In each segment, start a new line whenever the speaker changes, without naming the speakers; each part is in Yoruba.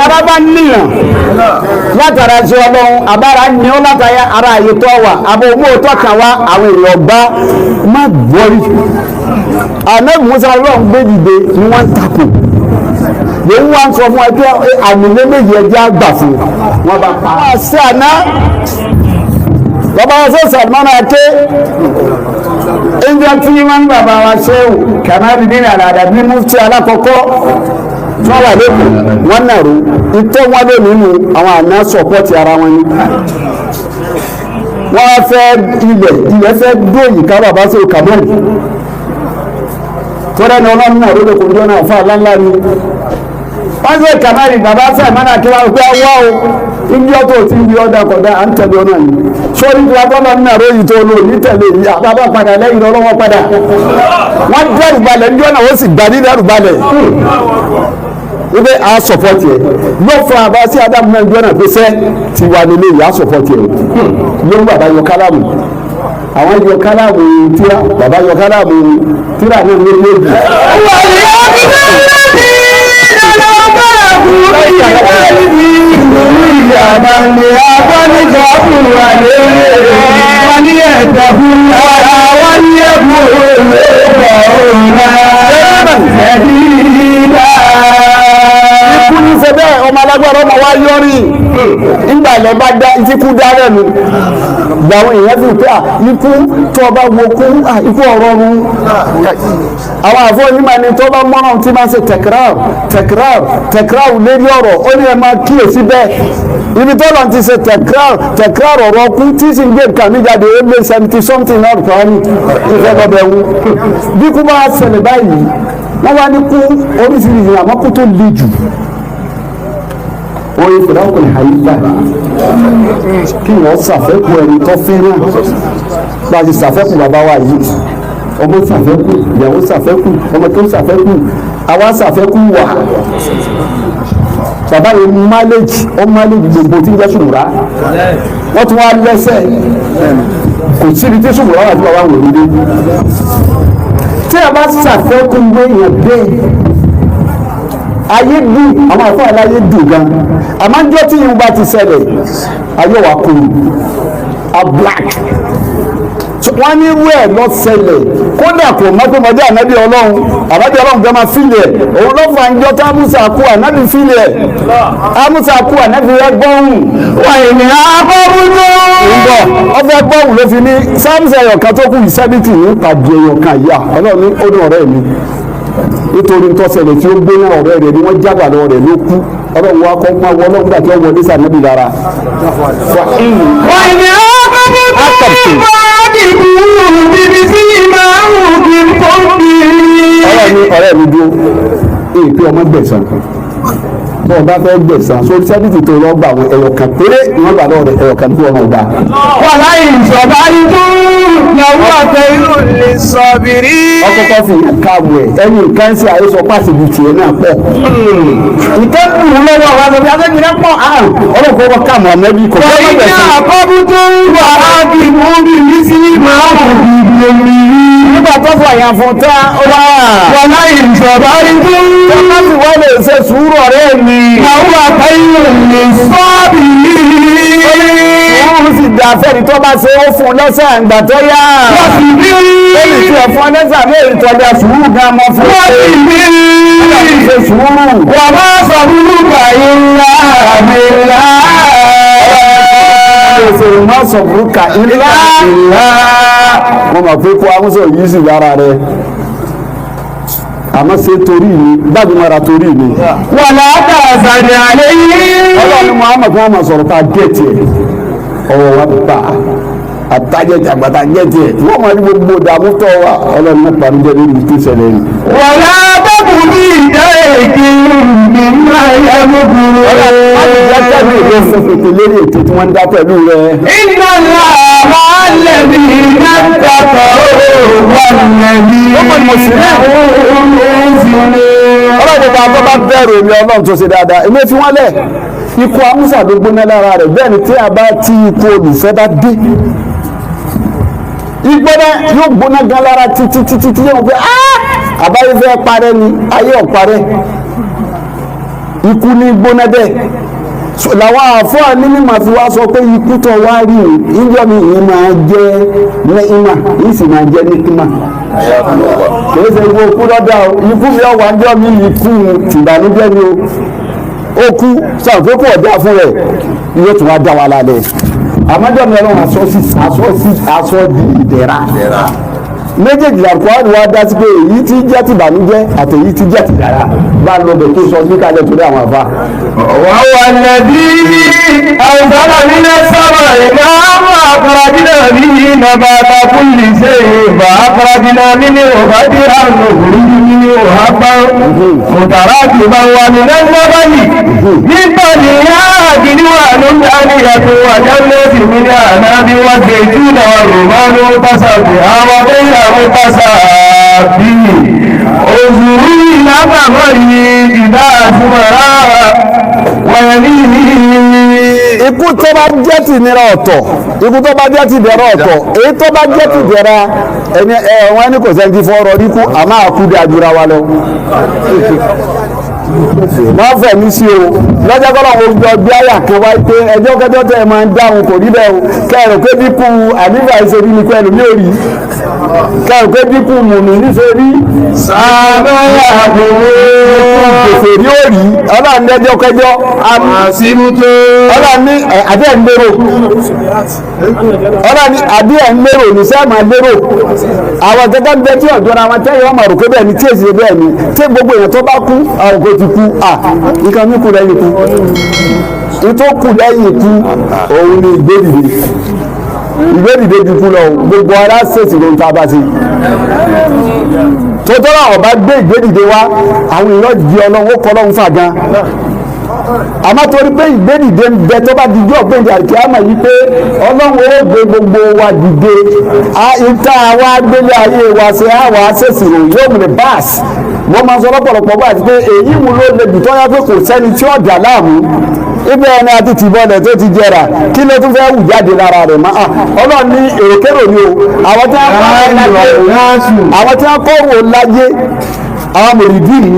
Ara bá níyàn látara ṣe ọlọ́run, àbára ní ọ́ látara ara àyè tó wà, àbò owó tó kàn wá, àwọn èèyàn gbá má gbọ́rí. Ànábì Musa ọlọ́run gbé dìde ni wọ́n ń takò. Lòun wá ń sọ fún ẹ pé àmì méjì ẹjẹ́ àgbà fún wọn bá pa. Àṣẹ àná bàbá wa sọ Salman Ake ẹnjẹ tí wọn bàbá wa ṣe Kamaludin Al-Adabi mufti alákọ̀ọ́kọ́ tí wọ́n wà lẹ́kọ̀ọ́, wọ́n nàró ìtọ́ wọn lé nínú àwọn àná sọ̀pọ̀tì ara wọn ni. Wọ́n fẹ́ ilẹ̀ fẹ́ dóyìn ká bàbá sọ Kamal tọ́lá ni ọlọ́run náà lóde kò ní ọ̀nà àfa ńláńlá ni wọ́n ṣe Kamal. Bàbá Salman Ake wá pé wá o, ibi ọtọ̀ tí ibi ọ̀dà kọ̀dá à ń tẹ̀lé ọ̀nà yìí sórí tí wọ́n bá nínú àrò yìí tó lò ní tẹ̀lé yìí, àbábá padà lẹ́yìn ọlọ́wọ́ padà. Wọ́n dẹ́rù balẹ̀ ní ọ̀nà, wọ́n sì gbà ní dẹ́rù balẹ̀ wípé a sọ̀pọ̀tì ẹ̀ ló fún àbá sí Ádámù náà jọ́nà pé sẹ́ ti wà nílé yìí, a sọ̀pọ̀tì ẹ̀ ló ń bàbá yọ kálámù, àwọn yọ kálámù tíra, bàbá yọ kálámù tíra ní ilé méjì. Ikú ní ṣe bẹ́ẹ̀, ọmọ alágbára ọmọ wa yọrí nígbà ilẹ̀ bá dá ikú dá lẹ́nu gbàwọn èèyàn fi pé ikú tó ọba wo kú ikú ọ̀rọ̀ run. Àwọn àfọ onímọ̀ ni tó bá mọ́ràn tí máa ń ṣe tẹ̀kíràù tẹ̀kíràù tẹ̀kíràù lérí ọ̀rọ̀, ó ní ẹ máa kíyèsí bẹ́ẹ̀. Ibi tó lọ́n ti ṣe tẹ̀kíràù tẹ̀kíràù ọ̀rọ̀ kú tí sì ń gbé nǹkan mi jáde, ó lé 70 something náà kọ́ ní ìfẹ́ lọ́bẹ̀ wú. Bí kú bá ṣẹlẹ̀ báyìí, wọ́n wá ní kú oríṣiríṣi, àmọ́ kú tó le jù oyin fìdákùn àyíká kí wọ́n ṣàfẹ́kù ẹni tó fẹ́ràn, bá a ti ṣàfẹ́kù bàbá wa yìí, ọmọ ṣàfẹ́kù, ìyàwó ṣàfẹ́kù, ọmọ tó ṣàfẹ́kù, àwa ṣàfẹ́kù wà. Bàbá yìí máléjì, ó máléjì gbogbo tí ń jẹ́ sùmùrà, wọ́n tún wá lẹ́sẹ̀ kò síbi tí sùmùrà wà tí bàbá wò ní dé. Tí a bá ṣàfẹ́kù wéèyàn bẹ́ẹ̀, ayé dùn, àwọn àfọ aláyé dùn gan, àmọ́ njọ́ tí yìí bá ti ṣẹlẹ̀, ayé wa kúrú a black. Wọ́n ní irú ẹ̀ lọ ṣẹlẹ̀, kódà kò mọ́tòmọ́dé ànábì ọlọ́run, ànábì ọlọ́run gan máa fílẹ̀ ẹ̀. Òun ló fà ń jọ tá Musa kú, ànábì fílẹ̀ ẹ̀. Musa kú, ànábì rẹ̀ gbọ́hùn.
Wà ní abọ́búdó.
Ń bọ̀, ọfẹ́ gbọ́hùn ló fi ní sáàmùsà ẹ̀yọ̀kan tó kù 70 ní tàbí ẹ̀yọ̀kan yìí. Ọlọ́run ní ó ní ọ̀rẹ́ mi nítorí ntọ́sẹ̀lẹ̀ tí ó gbóná ọ̀rẹ́ rẹ̀ ni wọ́n jábà lọ rẹ̀ ló kú. Ọlọ́run wa kọ́ máa wọ ọlọ́run gbà tí wọ́n wọlé sànẹ́bí lára.
Wà ní abọ́búdó.
Ọ̀rẹ́ mi, ọ̀rẹ́ mi dúró èyí pé ọmọ gbẹ̀sán tó o bá fẹ́ gbẹ̀sán sórí 70 tó lọ gbà wọn, ẹ̀yọ̀ kan péré ni wọ́n gbà lọ́wọ́ rẹ̀, ẹ̀yọ̀ kan tó wọn gbà.
Wà láì ìṣọ̀bá ikú yàwó àtẹ inú lè sọ bìrí.
Ọkọ̀kọ̀ fi káàbù ẹ̀ ẹni nǹkan ṣe àhesọ pàṣẹ ju tiẹ̀ náà pọ̀. Nǹkan dùn ún lọ́wọ́ àwọn àgbẹ̀ àgbẹ̀ náà pọ̀ àrùn ọlọ́kọ̀ wọn káàmù àmẹ́bí kò fẹ́
Wà ní
gbẹ̀sán.
àkọ́bùtú wà á kì mú bí mi sí máa ń bí omi.
Nígbà tó fọ àyàn fún tá ó wá.
Wà láì ìṣọ̀bá ikú
Tó bá sì wá lè ṣe sùúrù, ọ̀rẹ́ mi.
yàwó àtẹ inú lè sọ bìrí.
Sùúrù sì dà fẹ́ni tó bá ṣe, ó fún un lẹ́sẹ̀ àgbà tó yá.
Wọ́n sì bí.
Ó lè fi ẹ̀fọn lẹ́sẹ̀ àbí èyí tọ́jà sùúrù gan mọ́ fún
Wọ́n sì bí.
un. Ṣe sùúrù.
Wà má sọ̀rọ̀ ìlà àbílà.
Ṣe má sọ̀rọ̀ ìlà ìlà. Wọ́n mọ̀ pé kó amúsọ̀ yìí sì lára rẹ̀. Àmọ́ ṣe torí mi, gbàgbé mara torí mi.
Wà látàzàní àlẹ́ yìí.
Ọlọ́run Muhammad kí wọ́n máa sọ̀rọ̀ ká gẹ̀ẹ́tì ẹ̀. Ọwọ́ wa bá àtàjẹ̀ àgbàtà gẹ̀ẹ́tì ẹ̀. Wọ́n máa ní gbogbo ìdààmú tọ́ wa. Ọlọ́run náà pàmìjẹ́ lórí tó ṣẹlẹ̀ yìí.
Wà látàkùn ní ìdá èké mi máa yẹ gbogbo.
Ọlọ́run má ti jẹ́ kẹ́mi ìlú fún pèpè lérí ètò tí wọ́n ń dá pẹ̀lú rẹ̀.
Iná làwọn alẹ́bí náà tàkọ̀ wà lẹ́bí.
Ọlọ́run gbogbo àwọn tó bá bẹ̀rù èmi ọlọ́run tó ṣe dáadáa, èmi fi wọ́n lẹ̀. Ikú amúsà tó gbóná lára rẹ̀ bẹ́ẹ̀ ni tí a bá tí ikú olùfẹ́ bá dé, ìgbóná yóò gbóná gan lára títí títí tí yóò gbé àbáyé fẹ́ parẹ́ ni ayé ọ̀parẹ́. Ikú ní gbóná bẹ́ẹ̀ làwọn àfọ́à ní mímọ̀ fi wá sọ pé ikú tó wá rí ìjọ mi ìyẹn máa jẹ́ nẹ́ìmà yìí sì máa jẹ́ níkímà. Kìí ṣe ikú okú lọ́dà o, ikú mi ọ̀wà ń jọ mi ikú tìbànújẹ́ ni o. Ó kú sàǹfókù ọ̀dà fún rẹ̀ yóò tún wá dá wa lálẹ́. Àmọ́jọ́ mi ọlọ́run aṣọ sí aṣọ sí aṣọ di ìdẹ̀ra. Méjèèjì làkúrò wa dá sí pé èyí tí jẹ́ tìbànújẹ́ àti èyí tí jẹ́ tìdára bá lọ bẹ̀ tó sọ ní kalẹ̀ torí àwọn àfa.
وهو الذي أنزل من السماء ماء فأخرجنا به نبات كل شيء فأخرجنا منه خضرا نخرج منه حبا متراكبا ومن النخل من بنيها كنوان دانية وجنات من أعناب والزيتون والرمان متشابها وغير متشابه انظروا إلى ثمره إذا أثمر.
Ikú tó bá jẹ́ ti nira ọ̀tọ̀, ikú tó bá jẹ́ ti dẹ̀ra ọ̀tọ̀, èyí tó bá jẹ́ ti dẹ̀ra ẹni ẹ̀wọ̀n ẹni kò sẹ́ni ti fọ́rọ̀ ríkú àmọ́ àkúdé àjùra wa lọ. Wọ́n fẹ̀ mí sí o lọ́jọ́ kọ́lá wo gbọ́ bí àyà kan wáyé pé ẹjọ́ kẹjọ́ tẹ́ ẹ máa ń dáhùn kò rí bẹ́ẹ̀ o, kẹrù pé bí kú àdìgbà ìṣe rí ni kú ẹlòmí ò rí, kẹrù pé bí kú mùmí níṣe rí gbèsè rí ò rí. Ọlọ́run ní ẹjọ́ kẹjọ́ ọlọ́run ní àbí ẹ̀ ń lérò, ọlọ́run ní àbí ẹ̀ ń lérò ní sẹ́ẹ̀ máa lérò. Àwọn kẹkẹ ń bẹ tí ọ̀dọ́ ra wọn tẹ́yọ̀ ọmọ rò pé bẹ́ẹ̀ ni tí èsì bẹ́ẹ̀ ni tí gbogbo èèyàn tó bá kú àwọn kò ti kú. À nǹkan mi kú lẹ́yìn ikú, ìtò kù lẹ́yìn ikú òun ni ìgbédìde. Ìgbédìde ju kú lọ, gbogbo ara ṣèṣì ló ń ta bá ti tó tọ́lá ọba gbé ìgbédìde wá àwọn èèyàn di ọlọ́run ó kọ́ ọlọ́run fà gan. Àmọ́ torí pé ìgbédìde ń bẹ tó bá dijọ́ gbèǹdé àkíyàmọ̀ yìí pé ọlọ́run ó gbé gbogbo wa dìde, ìta wa gbélé ayé wa ṣe àwa ṣèṣì rò yóò mú ní báàsì. Wọ́n máa ń sọ lọ́pọ̀lọpọ̀ bá àti pé èyí mú ló le jù tọ́yá pé kò sẹ́ni tí ó dà láàmú ibẹ̀ ẹni àti tìbọlẹ̀ tó ti jẹrà kí ló tún fẹ́ wù jáde lára rẹ̀ mọ́. Ọlọ́run ní èròkérò ni o, àwọn tí wọ́n kọ́ wò láyé àwọn mòrìdì ni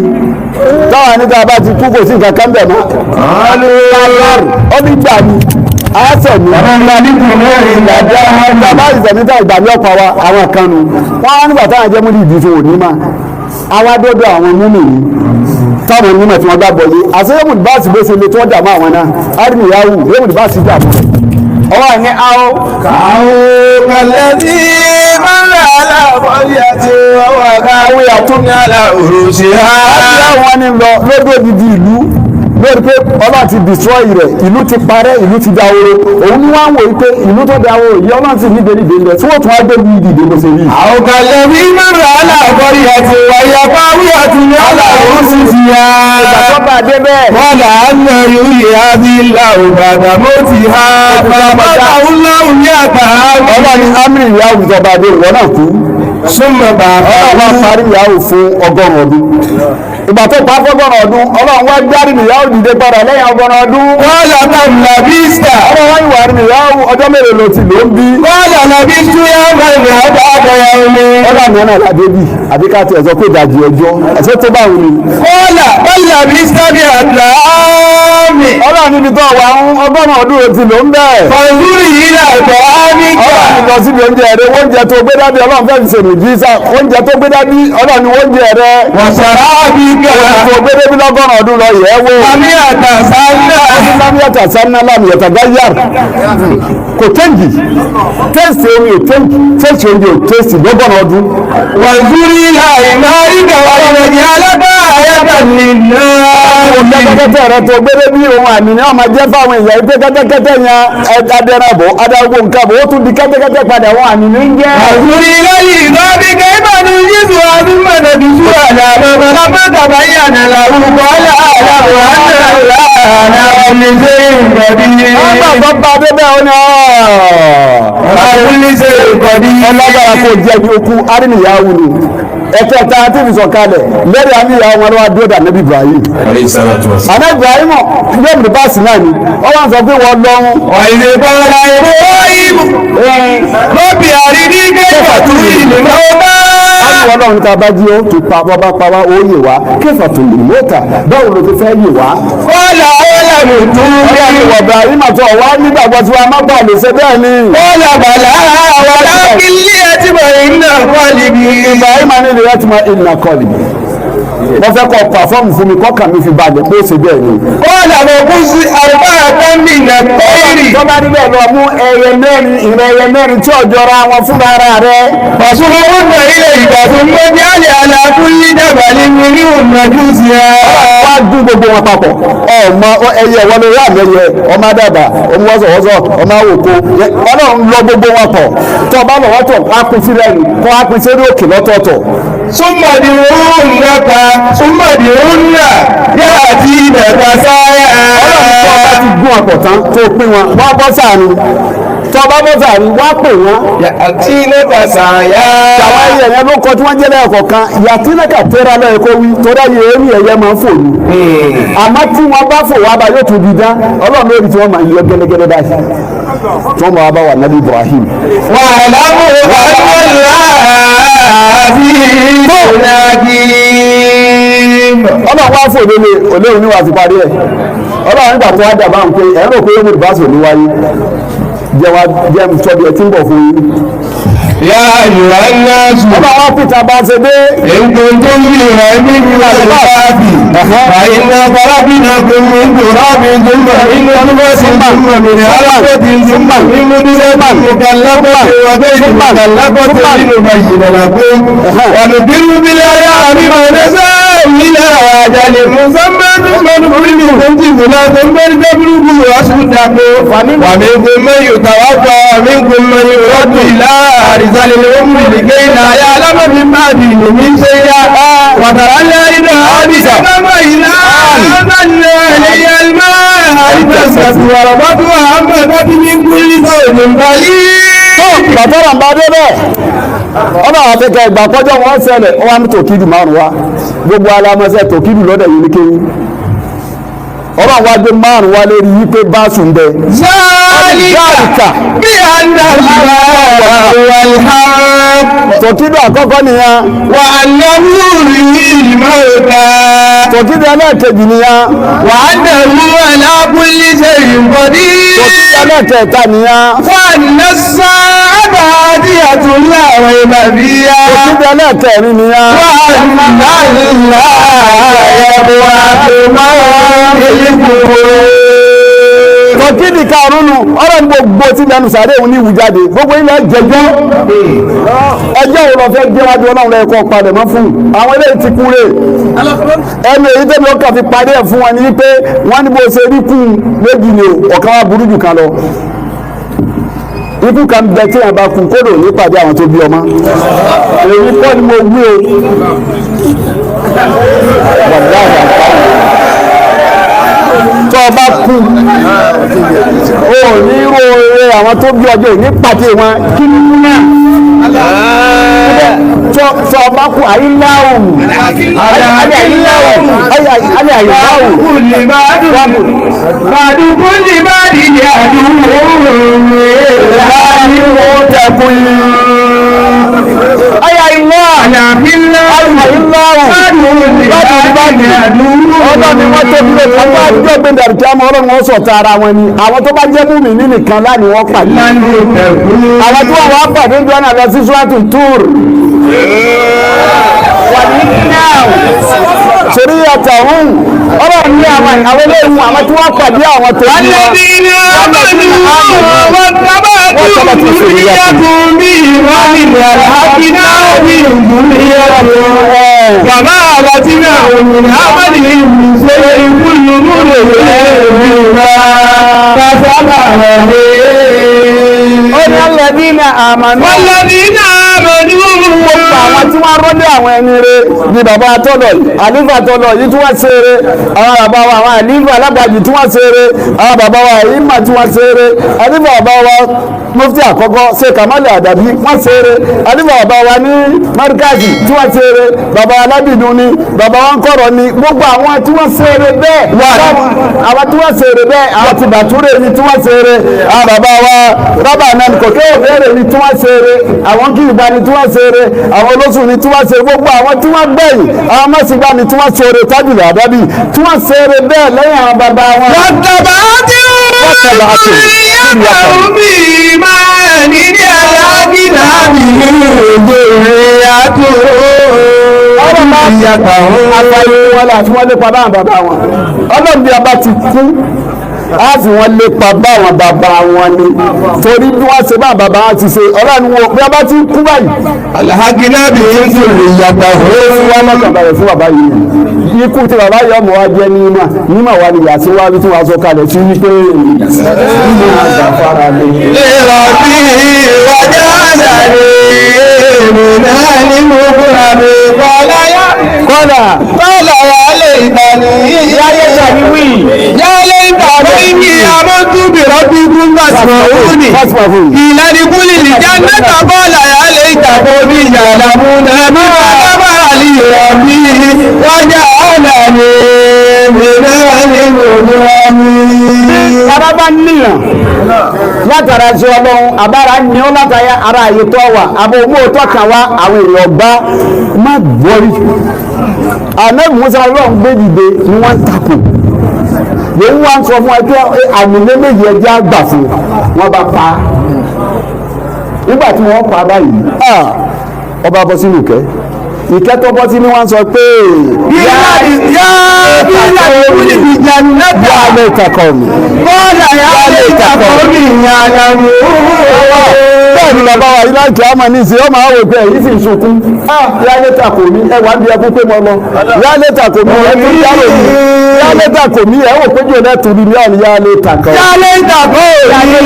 táwọn níta bá ti kú kò sí nǹkan kan bẹ̀ mọ́. Ó ní gbà ní àásẹ̀ ní bàbá ìsẹ̀mítà ìgbà ní ọ̀pá wa àwọn kan nu wọ́n á nígbà táwọn jẹ́ múlì ìdí fún òní máa àwa dọ́dọ̀ àwọn múmi yìí táwọn onímọ̀ tí wọ́n gbàgbọ́ yé àti yémùdì bá sì bó ṣe lè tí wọ́n dààmú àwọn náà arìnrìnyàwó yémùdì bá sì dààmú ọwọ́ àní àwọ̀.
Àwọn kàlẹ́bí máa ń rà aláàbọ̀lì àti ọwọ́ àkáwé àtúnyà aláòrò ṣe á.
Àti àwọn ni lọ lódò odidi ìlú lórí pé ọlọ́run ti destroy rẹ̀, ìlú ti parẹ́, ìlú ti dahoro. Òun ni wọ́n ń wòye pé ìlú tó dahoro yìí ọlọ́run sì ní gbèrígbè ńlẹ̀ tí wọ́n tún wá gbé ní ìdìde bó ṣe rí.
Àwọn kàlẹ́bí máa ń rà aláàbọ̀lì àti ọwọ́ àkáwé àtúnyà aláòrò ṣe á.
Ìgbà tó bá dé bẹ́ẹ̀.
Wọ́n là á nà yóò yẹ abilà òbàdà mọ́ ti ha bàbá òun ní àtà.
Ọlọ́run ní amiri ìyá àwùjọ bá dé ìwọ náà kú.
Súnmọ́ bàbá
Ọlọ́run wá parí ìyàwó fún 100 ọdún. Ìgbà tó pa fọ́gọ́rùn ọdún, ọlọ́run wá gbárí ìyàwó dìde padà lẹ́yìn 100 ọdún.
Kọ́lá nàbísà.
Ọlọ́run wá ìwà rí ìyàwó ọjọ́ mélòó ló ti lò ń bí.
Kọ́lá nàbísù yá mẹ́rin ọba àbọ̀yà omi.
Ọlọ́run mi náà ládé bì àbí ká tiẹ̀ sọ pé ìdajì ọjọ́ ẹ̀sẹ̀ tó bá wù mí.
Kọ́lá nàbísà bí àdàmì.
Ọlọ́run níbi tó wà ń 100 ọdún ló ti lò ń bẹ́ẹ̀.
Fọ̀nzúrì yìí là tọ́ ámíkà.
Ọlọ́run lọ síbi oúnjẹ rẹ, oúnjẹ tó gbé dábì ọlọ́run fẹ́ẹ́ fi ṣèlú jísà, oúnjẹ tó gbé dábì ọlọ́run ni oúnjẹ rẹ.
Wọ̀sàrà ábíkà.
Oúnjẹ tó gbé débi 100 ọdún lọ yẹ̀ ẹ́ wò.
Àmì àtàsánà.
Lámìyàtà sanna lámìyàtà gáyàr kò tẹ́ǹgì tẹ́ǹsì omi ò tẹ́ǹgì tẹ́ǹsì oúnjẹ ò tẹ́ǹsì 100 ọdún.
Wọ̀nzúrì àìmáríkà wàlọ́jì alábà àyàtà nìlá.
Kẹ́tẹ́kẹ́tẹ́ rẹ tó gbé débi ohun àmì ni wọ́n máa jẹ́ fáwọn èèyàn pé kẹ́tẹ́kẹ́tẹ́ yẹn adẹ́rẹ́bọ̀ adágún nǹkan bò ó tún di kẹ́tẹ́kẹ́tẹ́ padà wọn àmì ní ń jẹ́.
Wọ̀nzúrì lẹ́yìn ìgbàbí kẹ́bàánú Jésù àdúmọ̀nà bìsú àdàbọ̀ bàbá làwùkọ́ aláàbò àná àlejò ìgbàbí.
Wọ́n gbàgbọ́ bá débẹ̀ ó ní
Àlejò ìgbàbí.
ọlọ́gbàrá kò jẹ́ bí okú arìnrìnyàwó ni ẹ̀kẹta tí fi sọ̀kalẹ̀ lẹ́rìí àmì ìyàwó wọn ló wá dúró dà Nábì Ibrahim. Àná Ibrahim yóò mú báàsì náà ni wọ́n wá ń sọ pé wọ́n lọ́run.
Ọ̀ìlè bọ́lá ìbò ìbò. Rọ́bì àrídí kẹ́kọ̀ọ́ tún ìlú náà bá.
Ọlọ́run tá a bá jí ó tó pa bọ́ bá pa wá ó yè wá kéfà tó lè mọ́ta báwo ló ti fẹ́ yè wá.
قال أولم
Ọlọ́run
تؤمن
wọ̀ Ibrahim àti ọ̀wá nígbàgbọ́ tí wàá má bà lè ṣe bẹ́ẹ̀ ni.
قال بلى ولكن ليطمئن قلبي
Ibrahim ní ìrẹ́ tí mo ìnà kọlì. Mo fẹ́ kọ́ pàfọ́ọ̀mù fún mi kọ́kàn mi fi balẹ̀ pé ó ṣe bẹ́ẹ̀ ni.
قال فخذ أربعة من الطير
Tó bá níbẹ̀ lọ mú ẹyẹ mẹ́rin ìrìn ẹyẹ mẹ́rin tí ọjọ́ ra wọn fúnra ara rẹ̀.
فصرهن إليك ثم اجعل على كل جبل منهن جزءا
Wá dún gbogbo wọn papọ̀. Ọmọ ẹyẹ wọn lórí àmì ẹyẹ ọmọ àdàbà ọmọ wọ́sọ̀wọ́sọ̀ ọmọ àwòkọ. Ọlọ́run lọ gbogbo wọn pọ̀. Tó bá lọ wọ́tọ̀ wá pín sílẹ̀ ni kó wá pín sórí òkè lọ́tọ̀ọ̀tọ̀.
ثم ادعوهن ثم ادعوهن يأتينك سعيا
Tó bá ti gún ọ̀pọ̀ tán tó pín wọn wá bọ́ sáàrin. Tó bá bọ́ sáàrin wá pè wọ́n.
يأتينك سعيا
Àwọn ẹyẹ yẹn ló kọ tí wọ́n jẹ́ lẹ́ẹ̀kọ̀ọ̀kan yàtí náà tẹ́ra lọ́yẹ̀ kó wí torí ayé eré ẹyẹ máa ń fò ní. Àmọ́ tí wọ́n bá fò wá bá yóò tún di dán Ọlọ́run lórí tí wọ́n máa ń yọ gẹ́lẹ́gẹ́lẹ́ báyìí. Tí wọ́n máa bá wà nábì Ibrahim.
واعلموا أن الله عزيز حكيم
Ọlọ́run wá fò lélẹ̀ olóhùn níwà ti parí ẹ̀. Ọlọ́run nígbà tó wá dà bá ń pé ẹ̀rọ pé ó mú ìbáṣọ ní wáyé. Jẹ́ wá jẹ́ sọ bí ẹ ti ń bọ̀ fún yín.
يا أيها الناس
Ọlọ́run wá pìtà bá ṣe dé.
إن كنتم في ريب من البعث فإنا خلقناكم من تراب ثم من نطفة ثم من علقة ثم من مضغة مخلقة وغير مخلقة لنبين لكم ونقر بالأيام ما نشاء إلى أجل مسمى ثم نخرجكم طفلا ثم لتبلغوا أشدكم ومنكم من يتوفى ومنكم من يرد إلى أرذل العمر لكي لا يعلم من بعد علم شيئا وترى الأرض هامدة فإذا أنزلنا عليها الماء اهتزت وربت وأنبتت من كل زوج بهيج.
Bàtọ́rọ̀ ń bá dé bẹ́ẹ̀. Ọlọ́run àti kẹ ìgbà kọjọ́ wọn ṣẹlẹ̀ ó wá ní tòkìdù márùn wá. Gbogbo alamọ́sẹ̀ tòkìdù lọ́dọ̀ yìí ní kéyìn. Ọlọ́run wá gbé márùn wá lórí wípé báṣù ń bẹ.
ذلك بأن الله هو الحق
Tòkìdù àkọ́kọ́ nìyẹn.
وأنه يحيي الموتى
Tòkìdù ẹlẹ́ẹ̀kejì nìyẹn.
وأنه على كل شيء قدير
Tòkìdù ẹlẹ́ẹ̀kẹta nìyẹn.
وأن الساعة آتية لا ريب فيها
Tòkìdù ẹlẹ́ẹ̀kẹrin nìyẹn.
وأن الله يبعث من في القبور
Tòkìdù karùn-ún ọ̀rọ̀ ní gbogbo tí lẹ́nu sàárè òun ní ìwújáde gbogbo ilẹ̀ jẹjọ́. Ẹjọ́ wo lọ fẹ́ gbé wájú Ọlọ́run rẹ̀ kọ́ padà mọ́ fún un. Àwọn eléyìí ti kú rè. Ẹnu èyí tẹ́mi ọkàn fi parí ẹ̀ fún wọn ni wípé wọ́n ní bó ṣe rí kú méjì ni o ọ̀kan wá burú jù kan lọ. Ikú kan bẹ tí wọn bá kú kódò ní pàdé àwọn tó bí ọmọ. Èyí kọ́ ni mo wí o. Wàláhì àpá. Tó o bá kú o ní ro eré àwọn tó bí ọjọ́ ìní pàdé wọn kí ni náà tó o bá kú àyíláwò àyíláwò àyíláwò
كل بعد بعد كل بعد عدو إلا المتقين
àyíláwò ọlọ́run ni wọ́n tó bí ọjọ́ àjọ gbẹ̀dẹ̀ àti àmọ́ ọlọ́run wọn sọ̀tà ara wọn ni àwọn tó bá jẹ́ múmi ní nìkan láni wọ́n pàdé àwọn tí wọ́n wá pàdé ń jọ́nà lọ sí swatu tour wà ní náà torí àtàwọn ọlọ́run ní àwọn àwọn eléyìí àwọn tí wọ́n pàdé àwọn tó ní wọn.
الذين آمنوا واتبعتهم ذريتهم بإيمان ألحقنا بهم ذريتهم وما ألتناهم من عملهم من شيء كل امرئ بما كسب رهين.
ó ní alladhina amanu.
والذين آمنوا
àwọn tí wọ́n rọ́lé àwọn ẹni rẹ̀ ni bàbá tọ́lọ̀ yìí àlífà tọ́lọ̀ yìí tí wọ́n ṣe eré àwọn bàbá wa àwọn àlífà alágbàjì tí wọ́n ṣe eré àwọn bàbá wa ìmà tí wọ́n ṣe eré àlífà bàbá wa Mufti àkọ́kọ́ ṣe Kamali Àdàbí, wọ́n ṣe eré. Àlífà bàbá wa ní Markazi tí wọ́n ṣe eré, bàbá Alábìdún ni, bàbá wa ń kọ̀rọ̀ ni, gbogbo àwọn tí wọ́n ṣe eré bẹ́ẹ̀, àwọn tí wọ́n ṣe eré bẹ́ẹ̀, àwọn ti Bàtúrè ni tí wọ́n ṣe eré, àwọn bàbá wa rábà náà kòkè òbéèrè ni tí wọ́n ṣe eré, àwọn kìlìgbà ni tí wọ́n ṣe eré, àwọn olóṣù ni tí wọ́n ṣe, gbogbo àwọn tí wọ́n gbẹ̀yìn, àwọn mọ̀sígbà ni tí wọ́n ṣe eré, Tájùlẹ̀ Àdábì tí wọ́n ṣe eré bẹ́ẹ̀ lẹ́yìn àwọn bàbá wọn. Àfààní wọn là tí wọ́n lépa báwọn bàbá wọn. Ọlọ́run bí a bá ti kú, á fi wọ́n lépa báwọn bàbá wọn ni. Torí bí wọ́n ṣe báwọn bàbá wọn ti ṣe, ọlọ́run wo bí a bá ti kú báyìí.
Alhagina bi zurriyatahu.
Ó fi wá lọ́kàn balẹ̀ fún bàbá yìí. Ikú tí bàbá yìí ọmọ wa jẹ́ ní ìmọ̀, nímọ̀ wa ni yàtí wá bí tí wọ́n sọ kalẹ̀ sí wípé nínú àgbàfara ni.
Lérọ̀bí wàjáàdàrí mìíràn mùkúrami kọ́lá yá.
Kọ́là.
Kọ́lá yà lè ìtàní.
Yáyé tàbí wí.
Yá lè ìtàní ní amọ́tú bìrọ́bí gúngbàsímọ̀
Fásitì.
Ìlànà kúlì lìjà mẹ́ta bọ́ọ̀lá yà lè ìtàkó bí yàrá múná bí wàá lè rọ̀bí wájà ọ̀nà ní mìíràn mùkúrami.
Bàbá bá níyàn látara ṣe ọlọ́run, àbára ní ó látara ara àyè tó wà, àbò owó tó kàn wá, àwọn èèyàn gbá má gbọ́rí. Ànábì Musa ọlọ́run gbé dìde ni wọ́n ń takò. Lòun wá ń sọ fún ẹ pé àmì méjì ẹjẹ́ àgbà fún wọn bá pa á. Nígbà tí wọ́n pa á báyìí, ọba bọ́ sínú ìkẹ́. Ìkẹ́ tó bọ́ sí ni wọ́n sọ pé
Yá bí ìlànà kúlì lìjà mẹ́ta.
yá lè takọ̀ mi.
Bọ́ọ̀lá yà lè ìtàkó bí yàrá múná.
Bẹ́ẹ̀ ni bàbá wa ilá ìkẹ́ àmà ní ìsìn ọmọ àwọn òpin èyí sì ń sunkún. Yá lẹ́tà kò ní ẹwà ń bí ẹkún pé mo lọ. Yá lẹ́tà kò ní ẹkún yárò mi. Yá lẹ́tà kò ní ẹwọ́ péjú ẹ̀ lẹ́tù ní mílíọ̀nù yá lẹ́tà kan.
Yá lè ìtàkó bí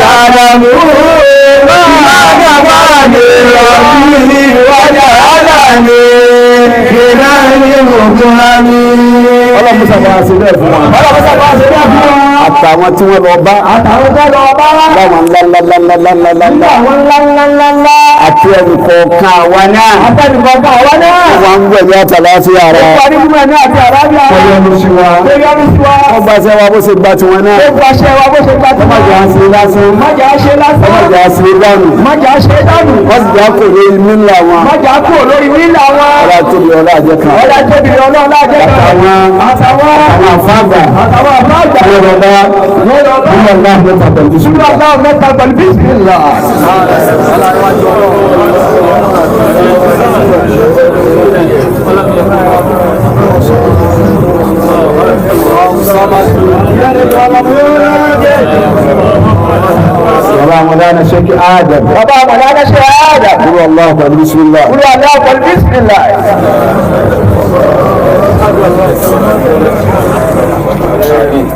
yàrá múná. Máa bá lè rọ̀bí wájà ọ̀nà ní mìíràn mùkúrami.
Ọlọ́run sábà ṣe bẹ́ẹ̀ fún wa.
Ọlọ́run sábà ṣe bẹ́ẹ̀ fún wa.
Àtàwọn tí wọ́n lọ bá.
Àtàwọn tó lọ bá.
Láwọn ńláńláńláńláńlá.
Àwọn ńláńláńláńlá.
Àti ẹnì kọ̀ọ̀kan àwa náà.
Àtẹnukọ̀ọ̀kan àwa náà.
Wọ́n ń wẹ̀ ní àtàláfíà rẹ̀.
Ó parí fún ẹni àti àràbíà.
Wọ́n yọ́nú sí wa.
Ó yọ́nú sí wa.
Wọ́n gbaṣẹ́ wa bó ṣe gba tiwọn náà.
Ó gbaṣẹ́ wa bó ṣe gba tiwọn.
Má jẹ́ àṣe lásán.
Má jẹ́ àṣe lásán.
Má jẹ́ àṣe dànù.
Má jẹ́ àṣe dànù.
Wọ́n sì jẹ́ kò lórí mílà wọn.
Má jẹ́ kúrò lórí mílà wọn.
Ọlá tóbi ọlá àjẹ kan.
Ọlá tóbi ọlá àjẹ kan.
Àtàwọn
Àtàwọn.
àwọn àfáàgbà.
Àtàwọn àfáàgbà.
Wọ́n lọ bá
Wọ́n lọ bá.
wọ́n lọ bá mẹ́ta pẹ̀lú sí.
Súrà náà mẹ́ta pẹ̀lú bísímìlà.
Bàbá Mọ̀lánà Ṣẹ́kí Adam.
Bàbá Mọ̀lánà Ṣe Adam.
Kúrò Allah pẹ̀lú bísímìlà.
Kúrò Allah pẹ̀lú bísímìlà.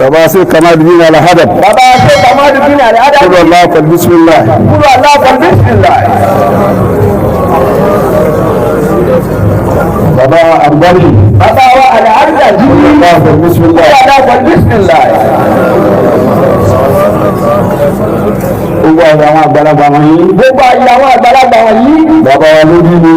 Bàbá sí Kamal bin Al-Hadab.
Bàbá Ṣe Kamal bin Al-Hadab.
Kúrò Allah pẹ̀lú bísímìlà.
Kúrò Allah pẹ̀lú bísímìlà.
Bàbá Àgbárí.
Bàbá wa Al-Arzaji.
Kúrò Allah pẹ̀lú bísímìlà.
Kúrò Allah pẹ̀lú bísímìlà.
Gbogbo àwọn àgbàlagbà wọ̀nyí.
Gbogbo àwọn àgbàlagbà wọ̀nyí.
Bàbá wa lórí mi.